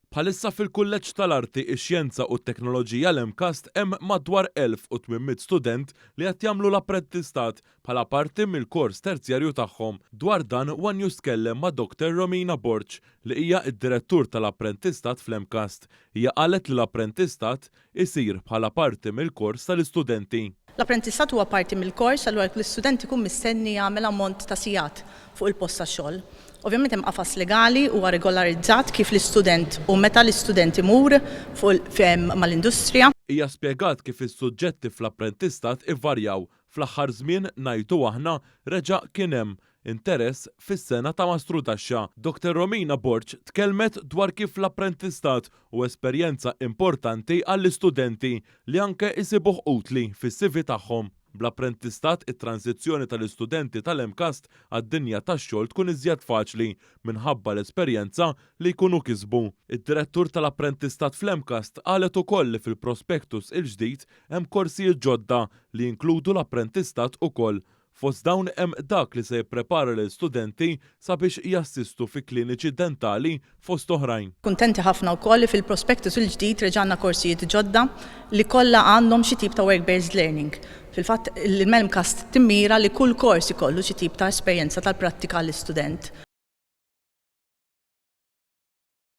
Bħalissa fil-Kulleġġ tal-Arti, ix-Xjenza u t-Teknoloġija, l-MCAST, hemm madwar 1800 student li qed jagħmlu l-apprentistat bħala parti mill-kors terzjarju tagħhom. Dwar dan, One News tkellem ma' Dr. Romina Borg, li hija d-direttur tal-apprentistat fl-MCAST. Hija qalet li l-apprentistat isir bħala parti mill-kors tal-istudenti. L-apprentistat huwa parti mill-kors, allura l-istudent ikun mistenni jagħmel ammont ta' sigħat fuq il-post tax-xogħol. Ovvjament hemm qafas legali, huwa regolarizzat kif l-istudent u meta l-istudent imur fuq mal-industrija. Hija spjegat kif is-suġġetti fl-apprentistat ivarjaw. Fl-aħħar żmien, ngħidu aħna, reġa' kien hemm interess fis-sengħa ta' mastrudaxxa. Dr. Romina Borg tkellmet dwar kif l-apprentistat hu esperjenza importanti għall-istudenti li anke isibuh utli fis-CV tagħhom. Bl-apprentistat, it-transizzjoni tal-istudenti tal-MCAST għad-dinja tax-xogħol tkun iżjed faċli minħabba l-esperjenza li jkunu kisbu. Id-direttur tal-apprentistat fl-MCAST qalet ukoll li fil-prospectus il-ġdid hemm korsijiet ġodda li jinkludu l-apprentistat ukoll. Fost dawn hemm dak li se jipprepara l-istudenti sabiex jassistu fi kliniċi dentali, fost oħrajn. Kuntenti ħafna wkoll li fil-prospectus il-ġdid reġgħanna korsijiet ġodda li kollha għandhom xi tip ta' work-based learning. Fil-fatt, il-MCAST timmira li kull kors ikollu xi tip ta' esperjenza tal-prattika l-istudent.